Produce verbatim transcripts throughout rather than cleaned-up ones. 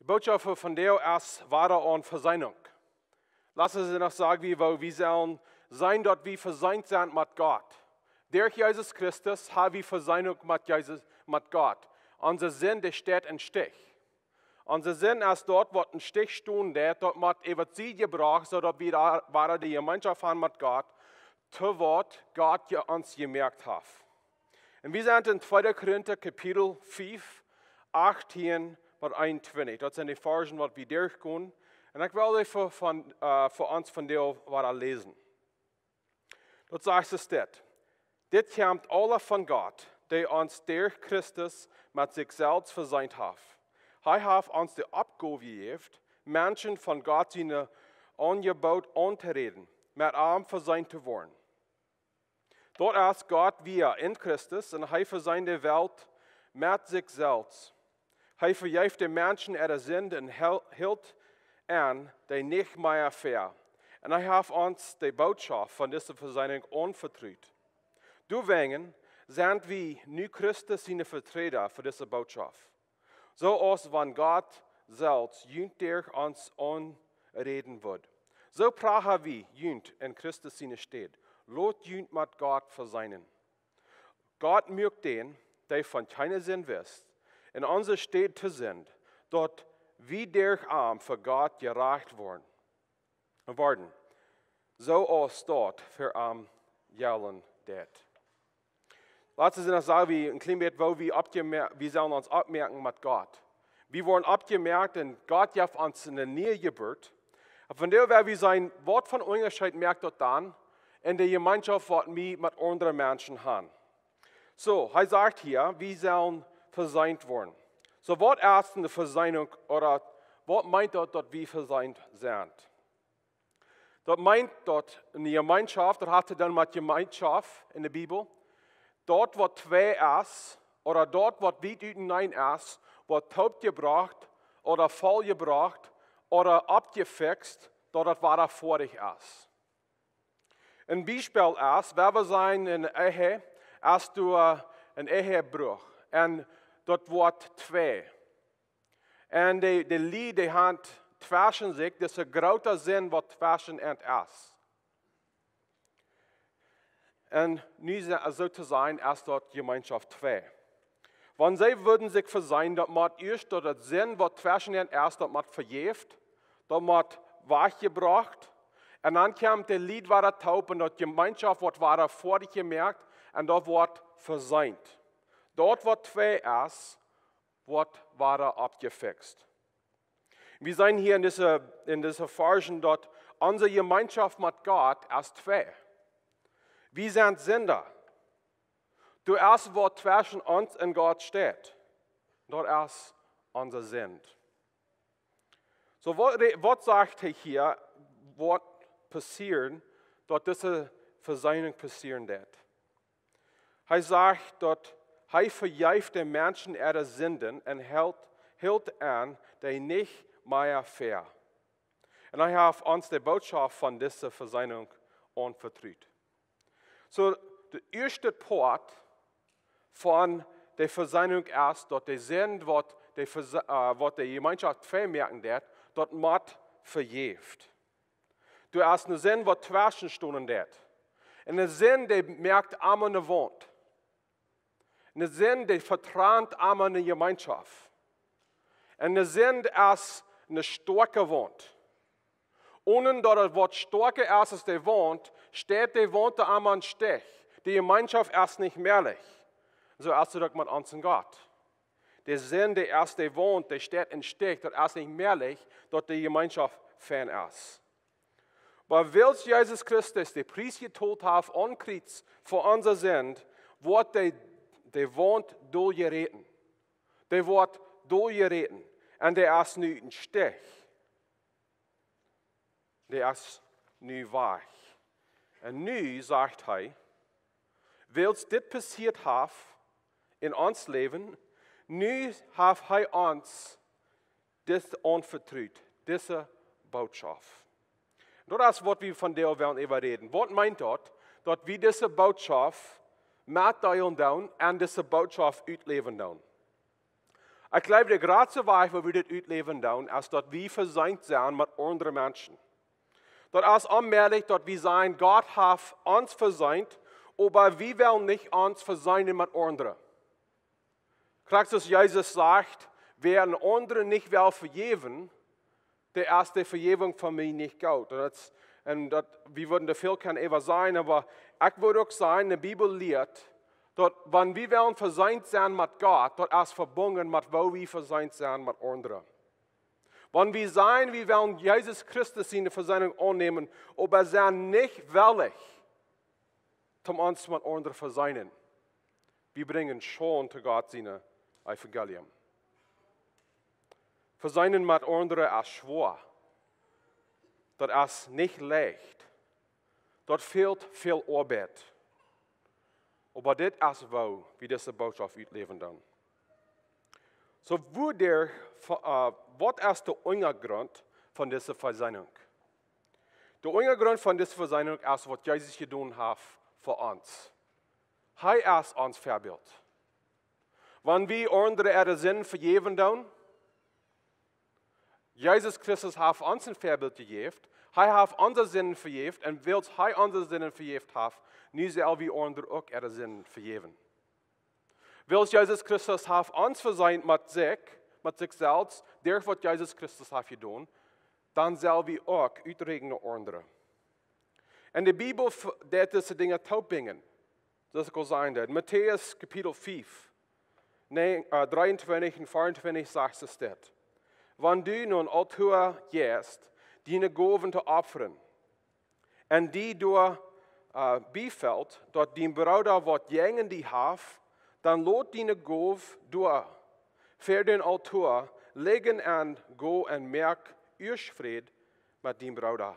Botschaft von Deo es wada aun Versöhnung. Lot ons noch sajen, wie, woo wie sellen seenen, daut wie versöhnt sent met Gott. Derch Jesus Christus ha wie Versöhnung met Jesus, met Gott. Onse Sind, dee steit em Stich. Onse Sind es daut, waut em Stich stonen deed, daut mott äwa Sied jebrocht, soo daut wie doa wada de Jemeenschoft haben met Gott, to waut Gott je ons jemoakt haft. Un wie sent en tweede Korinta Kapitel fiew, achtieen bat eenuntwintich. Daut sent de Varzen, waut wie derchgonen. Un ekj well dee fa, von, äh, fa ons vondoag wada läsen. Daut sajcht soo dit: Dit kjemt aula von Gott, dee ons derch Christus met sikj selfst versöhnt haft. Hee haft ons de Oppgow jejäft, Menschen von Gott siene Aunjeboot auntoräden, met am versöhnt to woaren. Daut es Gott wia en Christus un hee versöhnt de Welt met sikj selfst. Hee vejeef de Menschen äare Sind un hel-, hilt an dee nich mea väa. Un hee haft ons de Botschaft von dise Versöhnung aunvetrut. Doawäajen sent wie nu Christus siene Veträda fa dise Botschaft. Soo aus wan Gott selfst junt derch ons aunräden wudd. Soo pracha wie junt en Christus siene Städ: Lot junt met Gott versöhnen. Gott muak dän, dee von kjeene Sind wist, en onse Städ to Sind, daut wie derch am fa Gott jerajcht woaren, worden, soo aus daut fa am jellen deed. Lot ons noch sajen, wie een kjlien bät, woo wie oppjemoakt, wie sellen ons oppmoaken met Gott. Wie woaren oppjemoakt un Gott jeft ons eene niee Jeburt. Un vondoag woa wie seenen, waut fa Unjascheet moakt daut dan en de Jemeenschoft, waut wie met aundre Menschen haben. Soo, hee sajcht hia, wie sellen versöhnt woaren. Soo, waut es eene Versöhnung, ooda waut meent daut, daut wie versöhnt sent? Daut meent daut eene Jemeenschoft, daut haft to doonen met Jemeenschoft en de Bibel. Daut waut twei es, ooda daut waut wiet utenaunda es, woat toopjebrocht ooda voljebrocht ooda oppjefikst, daut daut wada foadich es. Een Biespel es, wan wie seenen en Ehe, aus doa een Ehebruch, un daut woat twei. Un de, de Lied, dee haben tweschen sikj, dise groote Sind, waut tweschen an es. Un nu se-, soo to sajen, es daut Jemeenschoft twei. Wan see wudden sikj versöhnen, daut mott ieescht daut, daut Sind, waut tweschen an es, daut mott vejäft, daut mott wajchjebrocht. Un dan kjemt de Lied wada toop un daut Jemeenschoft woat wada foadich jemoakt un daut woat versöhnt. Daut waut twei es, woat wada oppjefikst. Wie seenen hia en dise, en dise Varzen, daut onse Jemeenschoft met Gott es twei. Wie sent Sinda. Daut es waut tweschen ons un Gott steit. Daut es onse Sind. Soo, waut re-, waut sajcht hee hia, woat passieren, daut dise Versöhnung passieren deed? Hee sajcht, daut hee vejeef de Menschen äare Sinden un hilt, hilt an dee nich mea väa. Un hee haft ons de Botschaft von dise Versöhnung aunvetrut. Soo, de ieeschte Poat von de Versöhnung es, daut de Sind, waut de Verse-, äh, waut de Jemeenschoft twei moaken deed, daut mott vejäft. Doa es eene Sind, waut tweschen stonen deed. Un eene Sind, dee moakt emma eene Waunt. Eene Sind, dee vetrant emma eene Jemeenschoft. Un eene Sind es eene stoakje Waunt. Onen daut et waut stoakja es aus de Waunt, steit de Waunt emma em Stich. De Jemeenschoft es nich mäajlich. Soo es et uk met ons un Gott. De Sind, dee es de Waunt, dee steit em Stich, daut es nich mäajlich, daut de Jemeenschoft fein es. Oba wiels Jesus Christus de Pries jetolt haft aum Kjriez fa onse Sind, woat de, de Waunt doljeräten. Dee woat doljeräten. Un dee es nu em Stich. Dee es nu wajch. Un nu sajcht hee, wiels dit passieet haft en ons Läwen, nu haft hee ons dit aunvetrut, dise Botschaft. Daut es waut wie vondoag wellen äwa räden. Waut meent daut? Daut wie dise Botschaft metdeelen doonen un dise Botschaft utläwen doonen. Ekj jleew, de jratste Wajch, woo wie dit utläwen doonen, es daut wie veseent sent met aundre Menschen. Daut es onmäajlich, daut wie sajen, Gott haft ons veseent, oba wie wellen nich ons veseenen met aundre. Krakjt aus Jesus sajcht, wäa een aundren nich well vejäwen, dee es de Vejäwunk von mie nich goot. Un daut, un daut, wie wudden doa väl kjennen äwa sajen, oba ekj wudd uk sajen, de Bibel lieet, daut wan wie wellen veseent sennen met Gott, daut es vebungen met woo wie veseent sent met aundre. Wan wie sajen, wie wellen Jesus Christus siene Veseenen aunnämen, oba sent nich wellich, om ons met aundre veseenen, wie brinjen Schaund to Gott sien Evangelium. Veseenen met aundre es schwoa. Daut es nich leicht. Daut fält väl Oabeit. Oba dit es woo wie dise Bootschoft utläwen doonen. Soo, woo de, äh, waut es de Unjagrunt von dise Veseenunk? De Unjagrunt von dise Veseenunk es waut Jesus jedonen haft fa ons. Hee es ons Väabilt. Wan wie aundre äare Sinden vejäwen doonen, Jesus Christus haft ons een Väabilt jejäft, hee haft onse Sinden vejäft, un wiels hee onse Sinden vejäft haft, nu sell wie aundre uk äare Sinden vejäwen. Wiels Jesus Christus haft ons veseent met sikj, met sikj selfst, derch waut Jesus Christus haft jedonen, dan sell wie uk utdrekjen no aundre. Un de Bibel f-, deit dise Dinja toopbinjen. Soo aus ekj aul säd, en Matäus Kapitel fiew, näajen, äh, dreeuntwintich un veeauntwintich sajcht et dit: Wan du no een Altoa jeist, diene Gowen to opfren, un die doa, äh, biefelt, daut dien Brooda waut jäajen die haft, dan lot diene Gow doa ver dän Altoa lijen un go un moak ieescht Fräd met dien Brooda.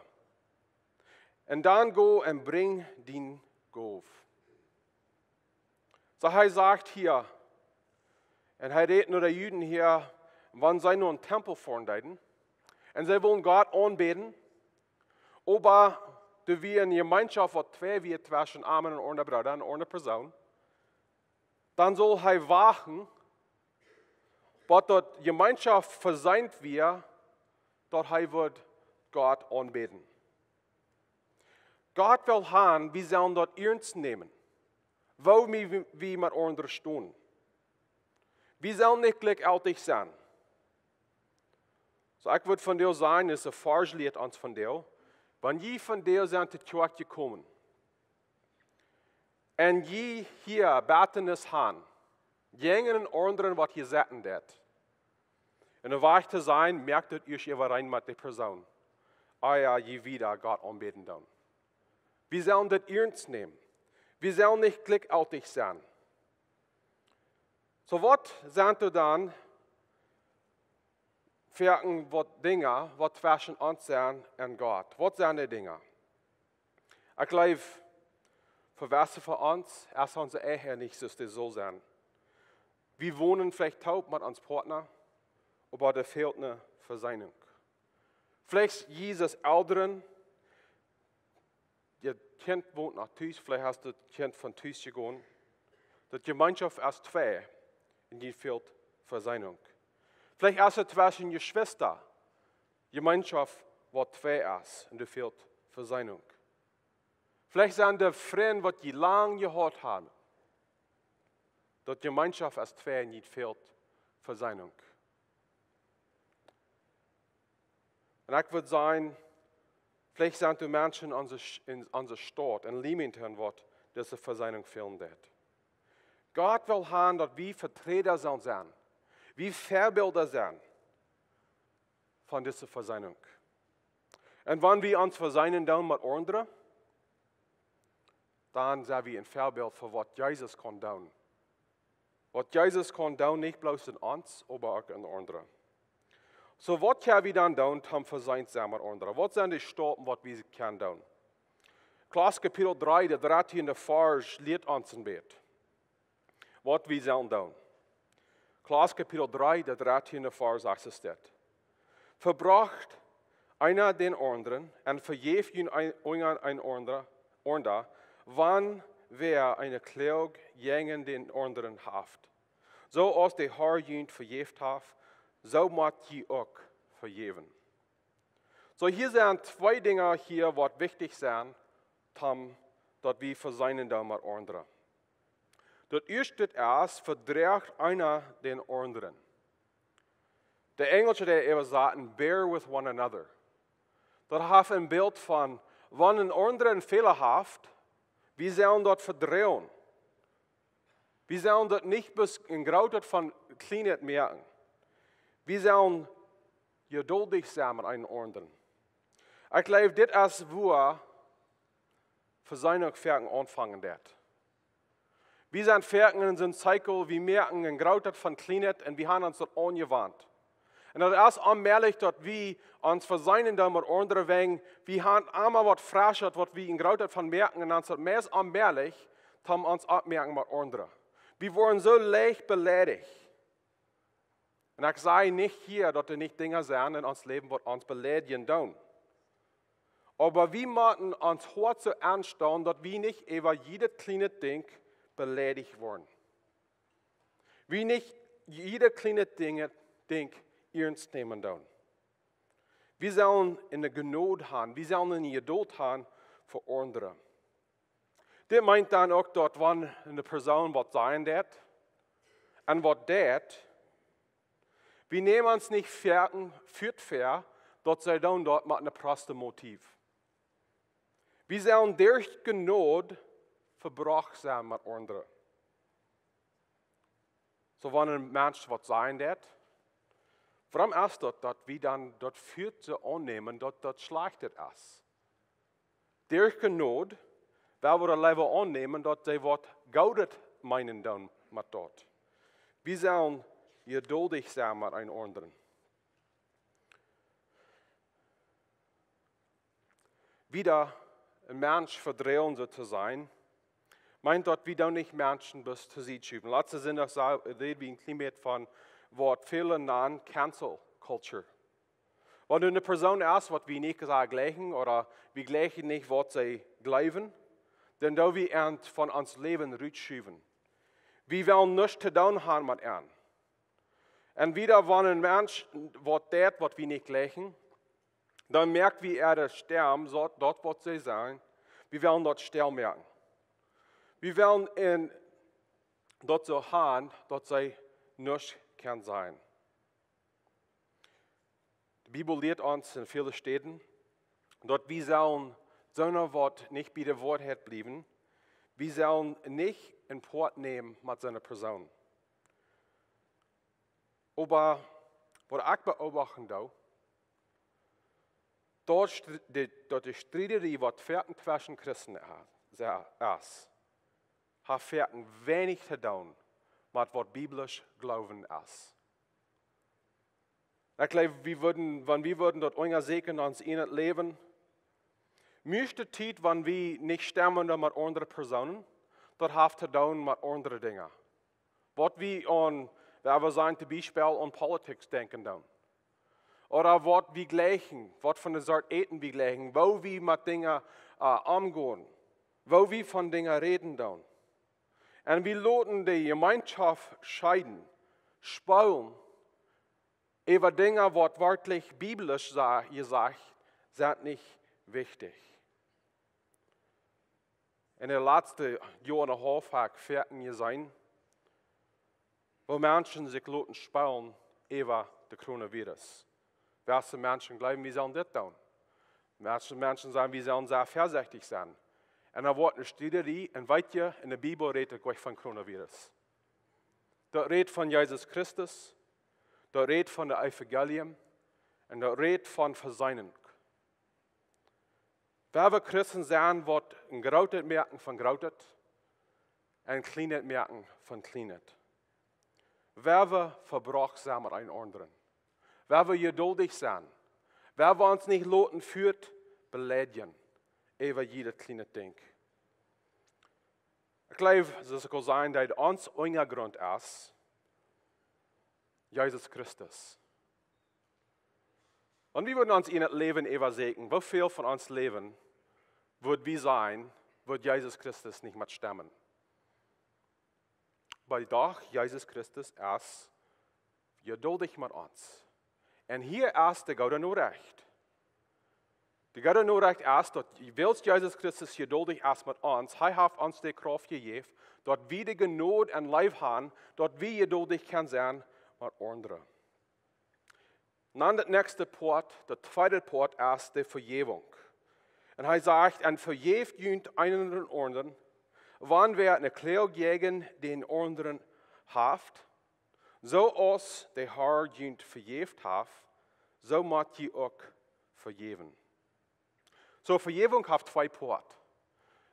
Un dan go un brinj dien Gow. Soo, hee sajcht hia, un hee rät no de Juden hia, wan see no een Tempel foaren deeden, un see wullen Gott aunbäden, oba doa wia eene Jemeenschoft waut twei wia tweschen am un een aundren Brooda, eene aundre Persoon, dan sull hee wachten, bat daut Jemeenschoft veseent wia, daut hee wudd Gott aunbäden. Gott well han, wie sellen daut iernst nämen, woo wie, wie met aundre stonen. Wie sellen nich jlikjjeltich sennen. Soo, ekj wudd vondoag sajen, dise Varsch lieet ons vondoag, wan jie vondoag sent to Kjoakj jekomen, un jie hia Bettanis han, jäajen eenen aundren waut hia sitten deit, un de Wajch to sajen, moakt daut ieescht äwa rein met de Persoon, ea jie wieda Gott aunbäden doonen. Wie sellen daut iernst nämen. Wie sellen nich jlikjjeltich sennen. Soo, waut sent doa dan fa waut Dinja, waut tweschen ons sent un Gott? Waut sent dee Dinja? Ekj jleew, fa waut fa ons, es onse Ehe nich soo aus dee saul sennen. Wie wonen veleicht toop met ons Partner, oba doa fält eene Veseenunk. Veleicht jie aus Elren, jie Kjint wont no Hus, veleicht hast du daut Kjint von Hus jegonen. Daut Jemeenschoft es twei un jie fält Veseenunk. Veleicht es et tweschen Jeschwista, Jemeenschoft waut twei es un doa fält Veseenunk. Veleicht sent doa Frind waut jie lang jehaut haben. Daut Jemeenschoft es twei un jie fält Veseenunk. Un ekj wudd sajen, veleicht sent doa Menschen en onse Sch-, en onse Staut, en Leamington, waut dise Veseenunk fälen deit. Gott well han, daut wie Veträda sellen sennen, wie Väabilda sennen von dise Veseenunk. Un wan wie ons veseenen doonen met aundre, dan sent wie een Väabilt fa waut Jesus kaun doonen. Waut Jesus kaun doonen, nich bloos en ons, oba uk en aundre. Soo, waut kjenn wie dan doonen, om veseent sennen met aundre? Waut sent de Staupen, waut wie kjennen doonen? Kolossa Kapitel dree, de dartieende Varsch, lieet ons een bät, waut wie sellen doonen. Kolossa Kapitel dree, de dartieende Varsch, sajcht et dit: Vebrocht eena dän aundren, un vejäft junt een, unjarenaunda, wan wäa eene Kloag jäajen dän aundren haft. Soo aus de Herr junt vejäft haft, soo mott jie uk vejäwen. Soo, hia sent twee Dinja hia, waut wichtich sent, om daut wie vesieekjen doonen met aundre. Daut ieeschte es, vedroacht eena dän aundren. De Enjelsche, dee äwasat: "Bear with one another." Daut haft een Bilt von, wan een aundra een Fäla haft, wie sellen daut vedroagen. Wie sellen daut nich bloos een grootet von Kjleenheit moaken. Wie sellen jeduldich sennen met eenen aundren. Ekj jleew, dit es wua Vesieekjunk foaken aunfangen deit. Wie sent foaken en soon Zirkel, wie moaken een grootet von Kjleenheit un wie haben ons daut aunjewant. Un daut es onmäajlich, daut wie ons vesieekjen doonen met aundre, wäajen wie haben emma waut Freschet, waut wie een grootet von moaken, un dan es daut meist onmäajlich, om ons oppmoaken met aundre. Wie woaren soo leicht beleidicht. Un ekj saj nich hia, daut doa nich Dinja sent en ons Läwen, waut ons beleidigen doonen. Oba wie motten ons Hoat soo aunstalen, daut wie nich äwa jiedet kjlienet Dinkj beleidicht woaren. Wie nich jiedet kjlienet Dinkj, Dinkj iernst nämen doonen. Wie sellen eene Jnod haben, wie sellen eene Jeduld haben fa aundre. Dit meent dan uk, daut wan eene Persoon waut sajen deit un waut deit, wie nämen ons nich foaken, foaken väa, daut see doonen daut met een proste Motiv. Wie sellen derch Jnod vebrocht sennen met aundre. Soo, wan een Mensch waut sajen deit, wuarom es daut, daut wie dan daut foaken soo aunnämen, daut daut schlajcht es? Derch Jnod, well wie daut leewa aunnämen, daut see waut Goodet meenen doonen met daut. Wie sellen jeduldich sennen met eenen aundren. Wieda, een Mensch vedroagen, soo to sajen, meent daut wie doonen nich Menschen bloos to Sied schuwen. Latsten Sindach sa-, räd wie een kjlien bät von waut väle nanen Cancel Culture. Wan eene Persoon es, waut wie nich soo jlikjen ooda wie jlikjen nich, waut see jleewen, dan doo wie an von ons Läwen rutschuwen. Wie wellen nuscht to doonen haben met an. Un wieda, wan een Mensch waut deit, waut wie nich jlikjen, dan moak wie äare Stemm, soo daut, waut see sajen, wie wellen daut stell moaken. Wie wellen en daut soo haben, daut see nuscht kjennen sajen. De Bibel lieet ons en väle Städen, daut wie sellen soone, waut nich bie de Woarheit bliewen, wie sellen nich een Poat nämen met soone Persoon. Oba waut ekj beobachten doo, daut str-, de, daut de Striederie, waut foaken tweschen Christen es, es, haft foaken weinich to doonen met waut biblisch Gloowen es. Ekj jleew, wie wudden, wan wie wudden daut unjasieekjen en ons ieejnet Läwen, mieeschte Tiet, wan wie nich stemmen doonen met aundre Persoonen, daut haft to doonen met aundre Dinja. Waut wie aun, wan wie sent toom Biespel aun Politics denkjen doonen. Ooda waut wie jlikjen, waut fa eene Sort Äten wie jlikjen, woo wie met Dinja, äh, omgonen, woo wie von Dinja räden doonen. Un wie loten de Jemeenschoft scheeden, spolen, äwa Dinja, waut werkjlich biblisch sa-, jesajcht, sent nich wichtich. En de latste Joa un een haulf hab ekj foaken jeseenen, woo Menschen sikj loten spolen äwa de Coronavirus. Woo väl Menschen jleewen, wie sellen dit doonen. Woo väl Menschen sajen, wie sellen sea väasechtich sennen. Un dan woat eene Striederie, un weet jie, en de Bibel rät et nich von Coronavirus. Daut rät von Jesus Christus, daut rät von daut Evangelium, un daut rät von Vesieekjunk. Woo väl Christen sent, waut een grootet moaken von grootet, un een kjlienet moaken von kjlienet. Woo väl vebrocht sent met eenen aundren. Woo väl jeduldich sent. Woo väl ons nich loten foaken beleidijen äwa jiedet kjlienet Dinkj. Ekj jleew, soo aus ekj aul säd, daut ons Unjagrunt es Jesus Christus. Wan wie wudden ons en daut Läwen äwasieekjen, woo väl von ons Läwen wudd wie sajen, wudd Jesus Christus nich met stemmen? Oba doch, Jesus Christus es jeduldich met ons. Un hia es de goode Norecht. De goode Norecht es, daut wiels Jesus Christus jeduldich es met ons, hee haft ons de Krauft jejäft, daut wie de Jnod un Leew haben, daut wie jeduldich kjennen sennen met aundre. Dan daut näakjste Poat, daut tweede Poat es de Vejäwunk. Un hee sajcht: "Un vejäft junt eena dän aundren, wan wäa eene Kloag jäajen dän aundren haft, soo aus de Herr junt vejäft haft, soo mott jie uk vejäwen." Soo, Vejäwunk haft twee Poat.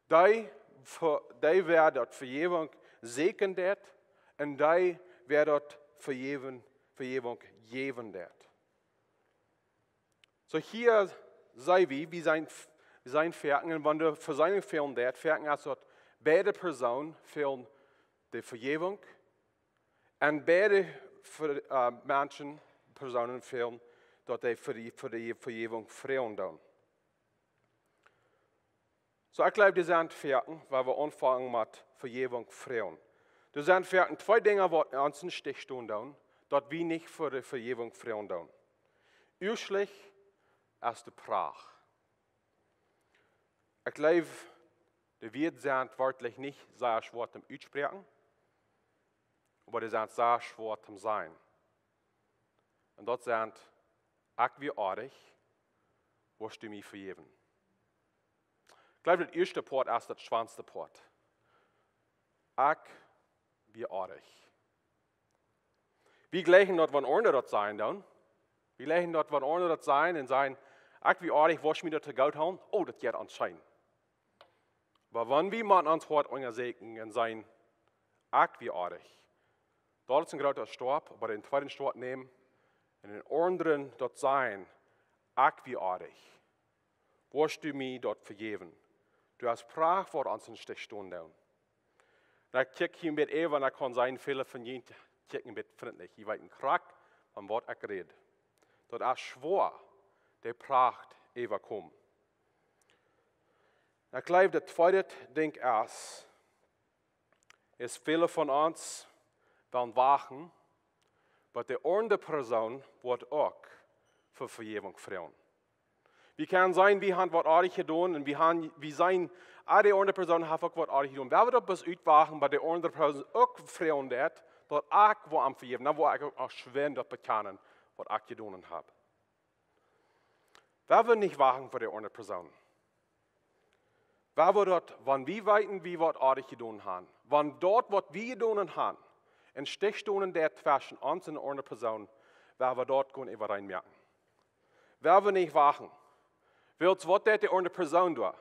Dee, ve- dee wäa daut Vejäwunk sieekjen deit, un dee wäa daut Vejäwen, Vejäwunk jäwen deit. Soo, hia seenen wie, wie seenen, wie seenen foaken, un wan de Vejäwunk fälen deit, foaken es daut beide Persoonen fälen de Vejäwunk, un beide Ve- äh, Menschen, Persoonen fälen daut dee fa de, fa de Vejäwunk froagen doonen. Soo, ekj jleew, doa sent foaken, wua wie aunfangen met Vejäwunk froagen. Doa sent foaken twee Dinja, waut ons em Stich stonen doonen, daut wie nich fa de Vejäwunk froagen doonen. Ieeschtlich es de Prach. Ekj jleew, de Wieed sent werkjlich nich sea schwoa toom utspräakjen, oba dee sent sea schwoa toom sajen. Un daut sent: "Ekj wia oajch, woascht du mie vejäwen?" Ekj jleew, daut ieeschte Poat es daut schwoaste Poat. "Ekj wia oajch." Wie jlikjen daut, wan aundre daut sajen doonen. Wie jlikjen daut, wan aundre daut sajen un sajen: "Ekj wia oajch, woascht mie daut to goot hoolen?" Oh, daut jeit ons scheen. Oba wan wie mau ons Hoat unjasieekjen un sajen: "Ekj wia oajch." Daut es een groota Stap, oba dän tweeden Stap nämen un dän aundren daut sajen: "Ekj wia oajch. Woascht du mie daut vejäwen?" Doa es Prach, waut ons em Stich stonen doonen. Un ekj kjikj hia een bät äwa, un ekj kaun sajen, väle von junt kjikjen een bät frintlich. Jie weeten krakjt, von waut ekj räd. Daut es schwoa, de Prach äwakomen. Un ekj jleew, daut tweede Dinkj es, es, väle von ons wellen wachten, bat de aundre Persoon woat uk fa Vejäwunk froagen. Wie kjennen sajen, wie haben waut oajch jedonen, un wie haben, wie sajen, ah, de aundre Persoon haft uk waut oajch jedonen. Wie woaren daut bloos utwachten, bat de aundre Persoon uk froagen deit, daut ekj woa am vejäwen. Dan woa ekj uk aul schwind daut bekjanen, waut ekj jedonen hab. Wie woaren nich wachten fa de aundre Persoon. Wie woaren daut, wan wie weeten, wie waut oajch jedonen haben, wan daut, waut wie jedonen haben, em Stich stonen deit tweschen ons un de aundre Persoon, wie woaren daut gonen äwareen moaken. Wie woaren nich wachten. Wiels waut deit de aundre Persoon doa?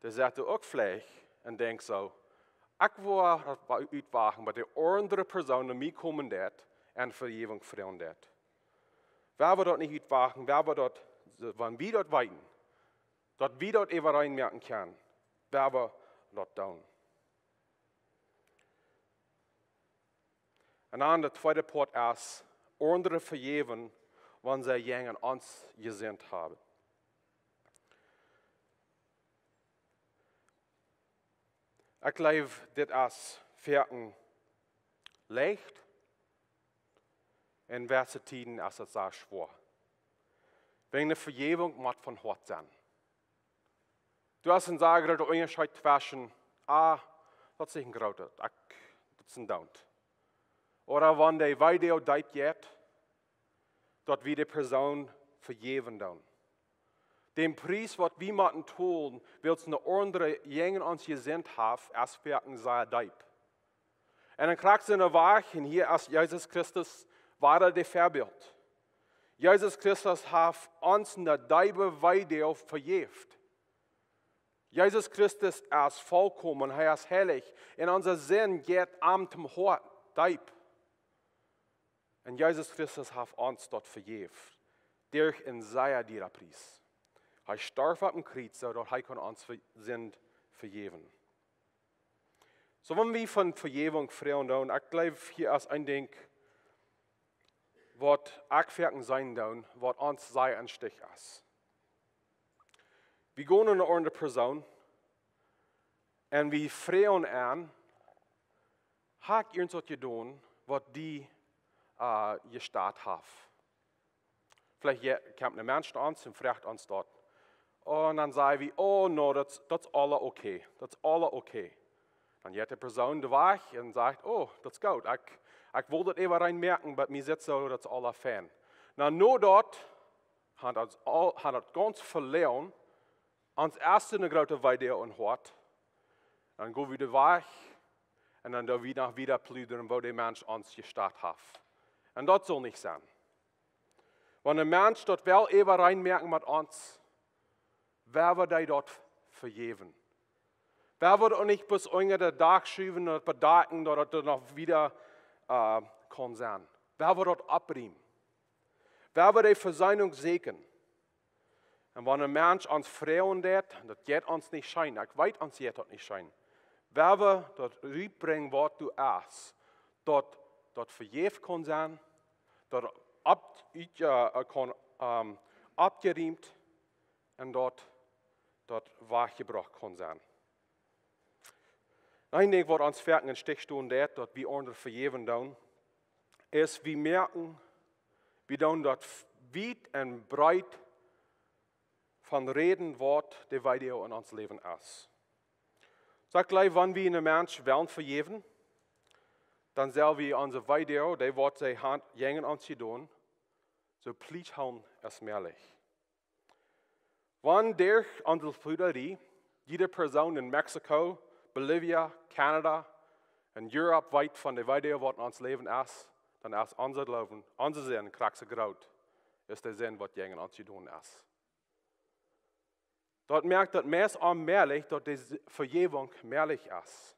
Dee sitt doa uk veleicht un denkjt soo: "Ekj woa daut wa- utwachten, bat de aundre Persoon no mie komen deit un Vejäwunk froagen deit." Wie woaren daut nich utwachten, wie woaren daut, wan wie daut weeten, daut wie daut äwareen moaken kjennen, wie woaren daut doonen. Un dan de tweede Poat es, aundre vejäwen, wan see jäajen ons jesindicht haben. Ekj jleew, dit es foaken leicht, un en jewesse Tieden es daut sea schwoa. Wäajen de Vejäwunk mott von Hoat sennen. Doa es een sea groota Unjascheet tweschen: "Ah, daut es nich een grootet, ekj, daut es een Don't." Ooda wan de Weedoag deep jeit, daut wie de Persoon vejäwen doonen. De Pries, waut wie motten tolen, wiels een aundra jäajen ons jesindicht haft, es foaken sea deep. Un dan kjrieen wie wajch, un hia es Jesus Christus wada daut Väabilt. Jesus Christus haft ons de deepe Weedoag vejäft. Jesus Christus es volkomen, hee es heilich, un onse Sind jeit am toom Hoat deep. Un Jesus Christus haft ons daut vejäft derch een sea diera Pries. Hee storf opp een Kjriez, soo daut hee kunn ons ve- Sind vejäwen. Soo, wan wie von Vejäwunk froagen doonen, ekj jleew, hia es een Dinkj, waut ekj foaken seenen doo, waut ons sea em Stich es. Wie gonen no eene aundre Persoon un wie froagen an: Hast du irjent waut jedonen, waut die äh, jestat haft? Veleicht je- kjemt een Mensch no ons un froagt ons daut. Un dan saj wie: "Oh, no, daut, daut es aula okay. Daut es aula okay." Dan jeit de Persoon de Wajch un sajcht: "Oh, daut es goot. Ekj, ekj wull daut äwa rein moaken, oba mie sitt soo, daut es aula fein." Na, no daut, haft ons aul, haft daut gaunz veloaren, ons ieescht eene groote Weedoag em Hoat. Dan go wie de Wajch un dan doo wie noch wieda pludren, woo de Mensch ons jestat haft. Un daut saul nich sennen. Wan een Mensch daut well äwa rein moaken met ons, woa wie dee daut vejäwen. Woa wie daut nich bat unja dän Dach schuwen un bedakjen, daut et doa noch wieda äh, kaun sennen. Woa wie daut oppriemen. Woa wie de Vesöhnunk säkjen. Un wan een Mensch ons froagen deit, daut jeit ons nich scheen, ekj weet, ons jeit daut nich scheen. Woa wie daut rutbrinjen, waut doa es. Daut, daut vejäft kaun sennen, daut opp, äh, kaun ähm, oppjerieemt un daut, daut wajchjebrocht kaun sennen. Een Dinkj, waut ons foaken em Stich stonen deit, daut wie aundre vejäwen doonen, es, wie moakjen, wie doonen daut wiet un breet von räden, waut de Weedoag en ons Läwen es. Soo, ekj jleew, wan wie een Mensch wellen vejäwen, dan sell wie onse Weedoag, dee waut see han jäajen ons jedonen, soo pliesch hoolen aus mäajlich. Wan derch onse Pludarie jieda Persoon en Mexiko, Bolivien, Kanada un Europa weet von de Weedoag, waut en ons Läwen es, dan es onse Gloowen, onse Sind krakjt soo groot aus de Sind, waut jäajen ons jedonen es. Daut moakt daut meist onmäajlich, daut de S-, Vejäwunk mäajlich es.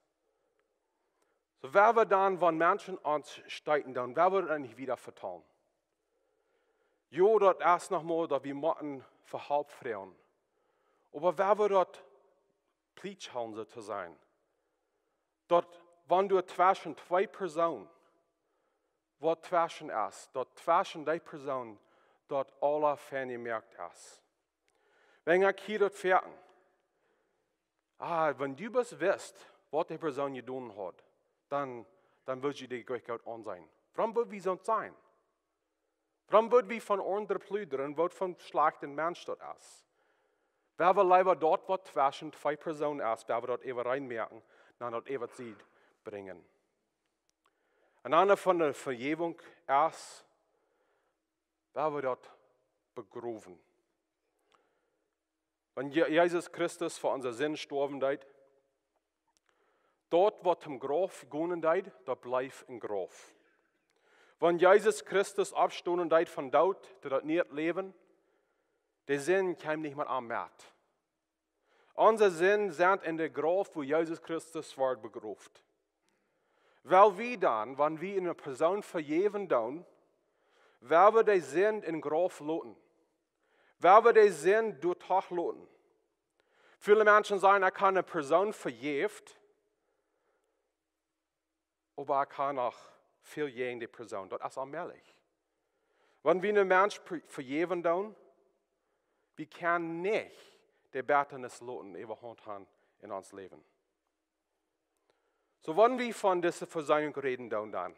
Soo, woa wie dan, wan Menschen ons steeten, dan woa wie daut nich wieda vetalen. Jo, daut es noch mol, daut wie motten fa Help froagen. Oba woa wie daut pliesch hoolen, soo to sajen. Daut, wan doa tweschen twee Persoonen waut tweschen es, daut tweschen dee Persoon daut aula fein jemoakt es. Wan ekj hia daut foaken, ah, wan du bloos wist, waut dee Persoon jedonen haud, dan, dan wudd ekj die goot aunseenen. Wuarom wudd wie soont sennen? Wuarom wudd wie von aundre pludren, waut fa een schlajchta Mensch daut es? Woa wie leewa daut, waut tweschen twee Persoonen es, woa wie daut äwa rein moakjen, dan daut äwa Sied brinjen. Een aundret von de Vejäwunk es, woa wie daut begrowen. Wan Je-, Jesus Christus fa onse Sind stoawen deed, daut waut em Grauf gonen deed, daut bleef em Grauf. Wan Jesus Christus oppstonen deed vom Doot, to daut niee Läwen, de Sind kjeem nich mea aun met. Onse Sind sent en de Grauf, wua Jesus Christus wort begrowen. Woa wie dan, wan wie eene Persoon vejäwen doonen, woa wie de Sind em Grauf loten? Woa wie de Sind doa toch loten? Väle Menschen sajen, ekj kaun eene Persoon vejäwen, oba ekj kaun noch väl jäajen dee Persoon. Daut es onmäajlich. Wan wie eenen Mensch pre-, vejäwen doonen, wie kjennen nich de Bettanis loten äwahaunt haben en ons Läwen. Soo, wan wie von dise Vesöhnunk räden doonen, dan,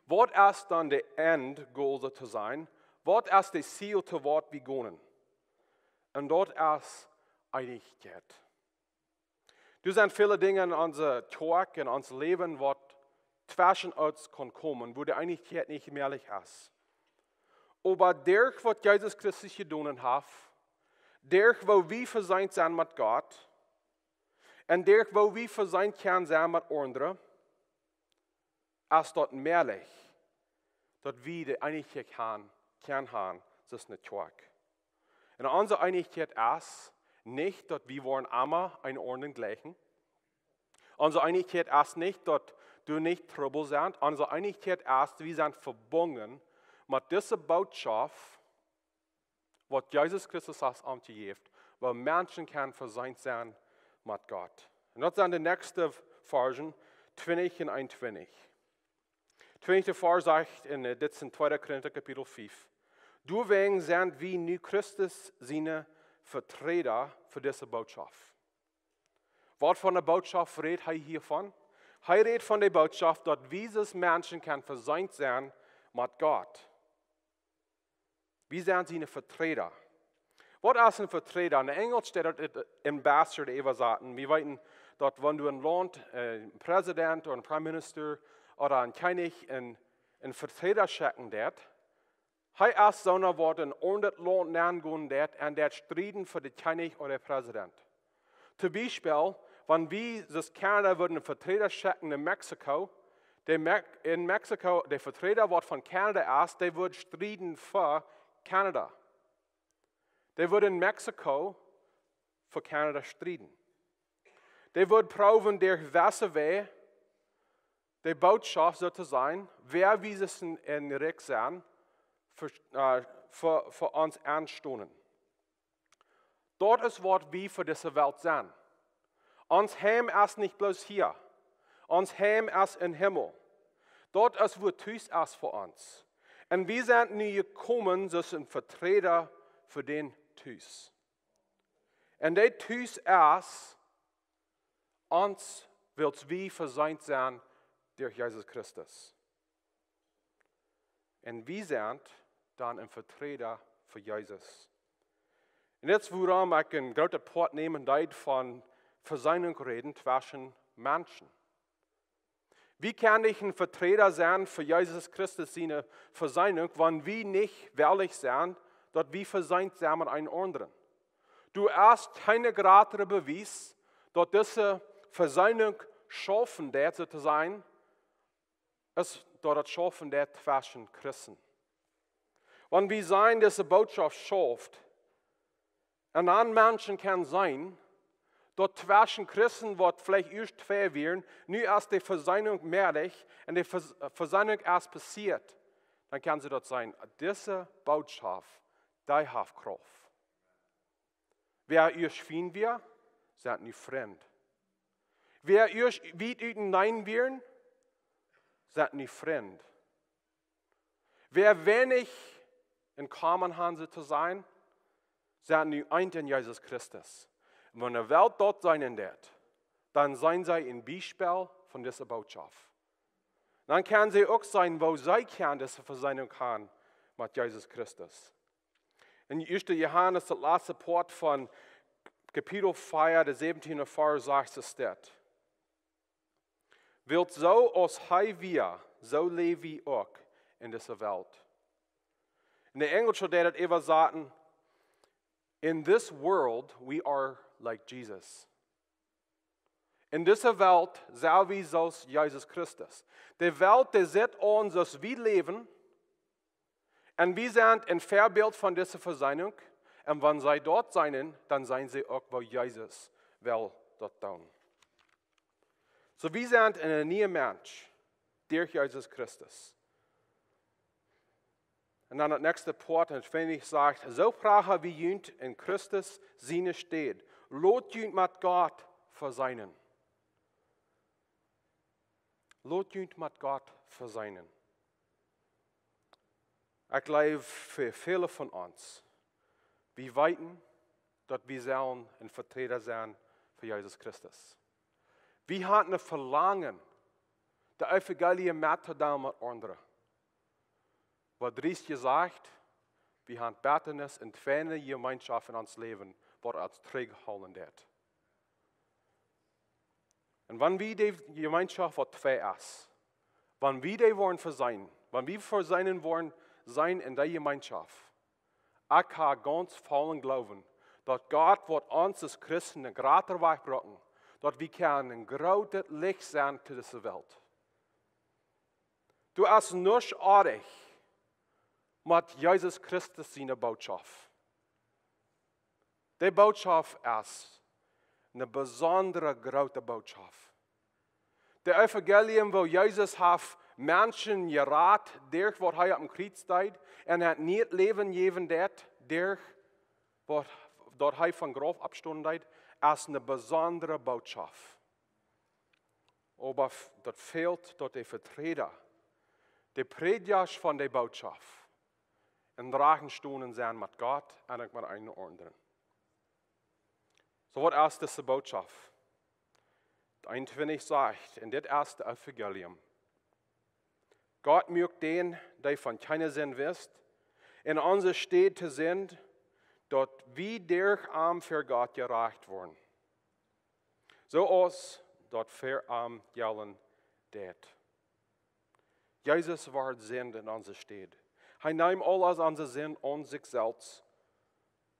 waut es dan de End goal, soo to sajen? Waut es de Ziel, to waut wie gonen? Un daut es Eenichkjeit. Doa sent väle Dinja en onse Kjoakj, en ons Läwen, waut tweschen ons kaun komen, wua de Eenichkjeit nich mäajlich es. Oba derch waut Jesus Christus jedonen haft, derch woo wie veseent sent met Gott, un derch woo wie veseent kjennen sennen met aundre, es daut mäajlich, daut wie de Eenichkjeit kjennen, kjennen haben, soo aus eene Kjoakj. Un onse Eenichkjeit es nich, daut wie woaren emma eenen aundren jlikjen. Onse Eenichkjeit es nich, daut doa nich Trubbel sent. Onse Eenichkjeit es, wie sent vebungen met dise Bootschoft, waut Jesus Christus ons aunjejäft, woo Menschen kjennen veseent sennen met Gott. Un daut sent de näakjste Varzen, twintich un eenuntwintich. Twintichste Varsch sajcht en, äh, dit es en tweede Korinta Kapitel fief: "Doawäajen sent wie nu Christus siene Veträda fa dise Bootschoft." Waut fa eene Bootschoft rät hee hia von? Hee rät von de Bootschoft, daut wie aus Menschen kjennen vesient sennen met Gott. Wie sent siene Veträda. Waut es een Veträda? Enn Enjelsch steit daut ambassador äwasaten. Wie weeten daut, wan du een Launt, äh, een Präsident ooda een Prime Minister ooda een Kjennich een, een Veträda schekjen deist, hee es soona, waut enn aundret Launt nengonen deist un deist strieden fa dän Kjennich ooda dän Präsident. Toom Biespel, wan wie aus Kanada wudden een Veträda schekjen no Mexiko, de Me-, enn Mexiko, de Veträda, waut von Kanada es, dee wudd strieden fa Kanada. Dee wudd enn Mexiko fa Kanada strieden. Dee wudd proowen, derch jewesse Wäaj de Bootschoft, soo to sajen, wäa wie sent enn, enn Rikj sent, fa, äh, fa, fa ons aunstonen. Daut es, waut wie fa dise Welt sent. Ons Heim es nich bloos hia. Ons Heim es em Himmel. Daut es, wua Tus es fa ons. Un wie sent nu jekomen aus een Veträda fa dän Tus. Un dee Tus es ons, wiels wie vesient sent derch Jesus Christus. Un wie sent dan een Veträda fa Jesus. Un dit es, wuarom ekj een grootet Poat nämen deed von Vesient räden tweschen Menschen. Wie kjennen nich een Veträda sennen fa Jesus Christus siene Vesient, wan wie nich wellich sent, daut wie vesient sent met eenen aundren? Du hast kjeen jratret Bewies, daut dise Vesient schaufen deed, soo to sajen, aus daut et schaufen deed tweschen Christen. Wan wie seenen, dise Bootschoft schauft, un dan Menschen kjennen seenen, daut tweschen Christen, waut veleicht ieescht twee wieren, nu es de Vesient mäajlich un de Ves-, Vesient es passieet, dan kjennen see daut seenen. Dise Bootschoft, dee haft Krauft. Wäa ieescht Fiend wia, sent nu Frind. Wäa ieescht wiet utenaunda wieren, sent nu Frind. Wäa weinich enn common haud, soo to sajen, sent nu eent enn Jesus Christus. Un wan de Welt daut seenen deed, dan sent see een Biespel von dise Bootschoft. Dan kjennen see uk seenen, woo see kjennen dise Vesient haben met Jesus Christus. Enn ieeschte Johanes, daut latste Poat von Kapitel vea, de säwentieende Varsch, sajcht et dit: Wiels soo aus hee wia, soo läw wie uk enn dise Welt. Enn de Enjelsche deed et äwasaten: "In this world, we are like Jesus." Enn dise Welt sent wie soo aus Jesus Christus. De Welt, dee sitt ons, soo aus wie läwen, un wie sent een Väabilt von dise Vesient. Un wan see daut seenen, dan seenen see uk, woo Jesus well daut doonen. Soo, wie sent een niea Mensch derch Jesus Christus. Un dan daut näakjste Poat, un et fält nich, sajcht: "Soo pracha wie junt enn Christus siene Städ. Lot junt met Gott veseenen." Lot junt met Gott veseenen. Ekj jleew, fa väle von ons, wie weeten, daut wie sellen een Veträda sennen fa Jesus Christus. Wie haben een Velangen, daut Evangelium mettodeelen met aundre. Oba dries jesajcht, wie haben Bettanis un Tweidel Jemeenschoft enn ons Läwen, waut ons trigjhoolen deed. Un wan wie de Jemeenschoft, waut twee es, wan wie dee woaren veseenen, wan wie veseenen woaren sennen enn dee Jemeenschoft, ekj hab gaunz vollen Gloowen, daut Gott woat ons aus Christen een jrata Wajch brinjen, daut wie kjennen een jrotat Licht sennen to dise Welt. Doa es nuscht oajch met Jesus Christus siene Bootschoft. De Bootschoft es eene besondre jrote Bootschoft. De Evangelium, woo Jesus haft Menschen jerat, derch waut hee oppem Kjriez deed, un haft nie Läwen jejäft, derch waut, daut hee vom Grauf oppstonen deed, es eene besondre Bootschoft. Oba f-, daut fält, daut de Veträda, de Prädjasch von de Bootschoft, enn Rajcht stonen sennen met Gott un uk met eenen aundren. Soo, waut es dise Bootschoft? Eenuntwintich sajcht, un dit es daut Evangelium: Gott muak dän, dee von kjeene Sind wist, en onse Städ to Sind, daut wie derch am ver Gott jerajcht woaren, soo aus daut ver am jellen deed. Jesus wort Sind en onse Städ. Hee neem aul onse Sind aun sikj selfst,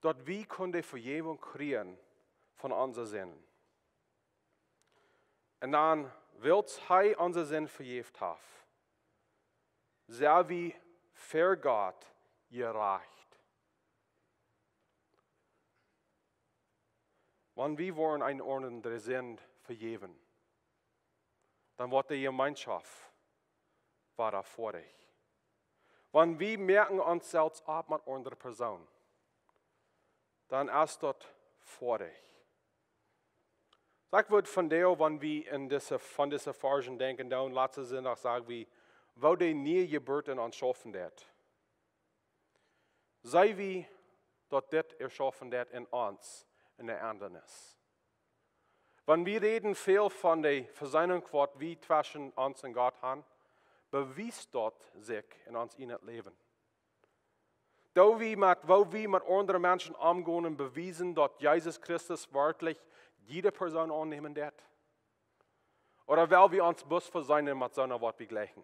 daut wie kunnen Vejäwunk kjrieen von onse Sinden. Un dan, wiels hee onse Sind vejäft haft, sent wie ver Gott jerajcht. Wan wie woaren eenen aundren de Sind vejäwen, dan woat de Jemeenschoft wada foadich. Wan wie moaken ons selfst opp met aundre Persoonen, dan es daut foadich. Soo, ekj wudd vondoag, wan wie en dise, von dise Varschen denkjen, dan latsten Sindach sag wie, woo de niee Jeburt en ons schaufen deed. See wie, daut dit erschaufen deed en ons, en de Endanis. Wan wie räden väl von de Vesöhnunk, waut wie tweschen ons un Gott han, bewiest daut sikj en ons ieejnet Läwen? Doo wie met, woo wie met aundre Menschen omgonen, bewiesen, daut Jesus Christus werkjlich jiede Persoon aunnämen deed? Ooda well wie ons bloos vesöhnen met soone, waut wie jlikjen?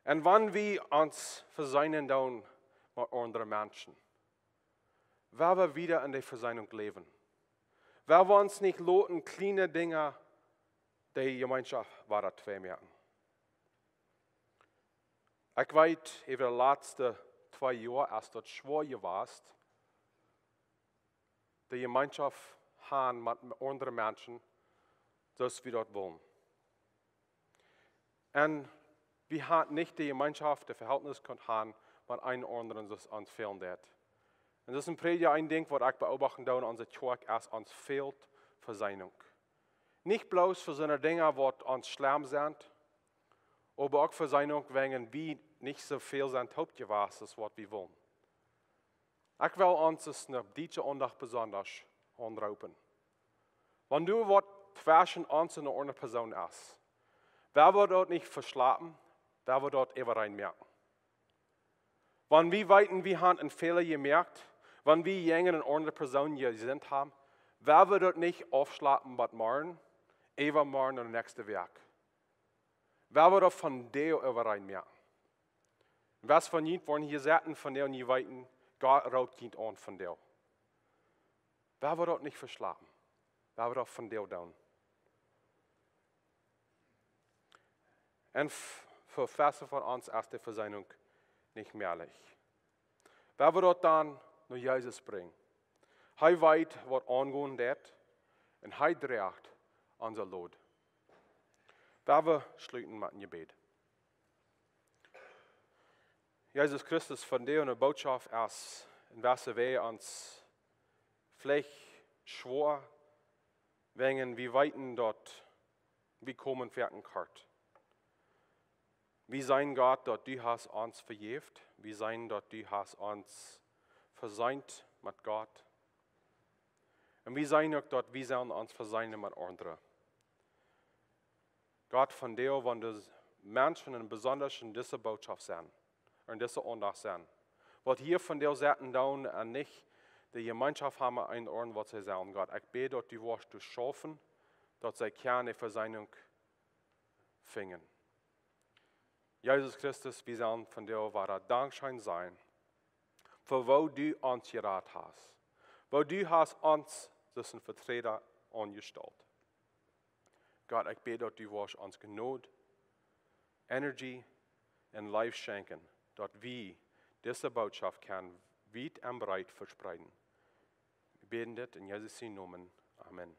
Un wan wie ons vesöhnen doonen met aundre Menschen, woa wie wieda en de Vesöhnunk läwen? Woa wie ons nich loten kjliene Dinja de Jemeenschoft wada twei moaken? Ekj weet, äwa de latste twee Joa es daut schwoa jewast, de Jemeenschoft han met aundre Menschen, soo aus wie daut wullen. Un wie han nich de Jemeenschoft, de Vehältnis kunt han met eenen aundren, soo aus ons fälen deed. Un daut es een Prädja, een Dinkj, waut ekj beobachten doo en onse Kjoakj, es ons fält Vesöhnunk. Nich bloos fa soone Dinja, waut ons schlemm sent, oba uk Vesöhnunk, wäajen wie nich soo väl sent toop jewast, aus waut wie wullen. Ekj well ons aus ne dietsche Aundacht besonda aunroopen. Wan doa waut tweschen ons un ne aundre Persoon es, woa wie daut nich veschlapen, woa wie daut äwareen moaken. Wan wie weeten, wie han een Fäla jemoakt, wan wie jäajen ne aundre Persoon jesindicht han, woa wie daut nich aufschlapen bat morjen, äwamorjen un de näakjste Wäakj. Woa wie daut vondoag äwareen moaken. Wäa von junt woat hia setten vondoag un jie weeten, Gott roopt junt aun vondoag. Woa wie daut nich veschlapen. Woa wie daut vondoag doonen. Un f-, fa väle von ons es de Vesöhnunk nich mäajlich. Woa wie daut dan no Jesus brinjen. Hee weet, waut aungonen deit, un hee drajcht onse Load. Woa wie schluten met een Jebäd. Jesus Christus, vondoag de Bootschoft es, en waut fa Wäaj ons veleicht schwoa, wäajen wie weeten, daut wie komen foaken kort. Wie seenen, Gott, daut du hast ons vejäft. Wie seenen, daut du hast ons vesöhnt met Gott. Un wie seenen uk, daut wie sellen ons vesöhnen met aundre. Gott, vondoag, wan de Menschen, un besonda en dise Bootschoft sent, en dise Aundacht sent, waut hia vondoag setten doonen un nich de Jemeenschoft han met eenen aundren, waut see sellen, Gott, ekj bäd, daut du woascht doa schaufen, daut see kjennen Vesöhnunk finjen. Jesus Christus, wie sellen vondoag wada dankscheen sennen, fa woo du ons jerat hast, woo du hast ons aus een Veträda aunjestalt. Gott, ekj bäd, daut du woascht ons Jnod, Energie un Leew schenkjen, daut wie dise Bootschoft kjennen wiet un breet vespreeden. Wie bäden dit en Jesus sienen Nomen. Amen.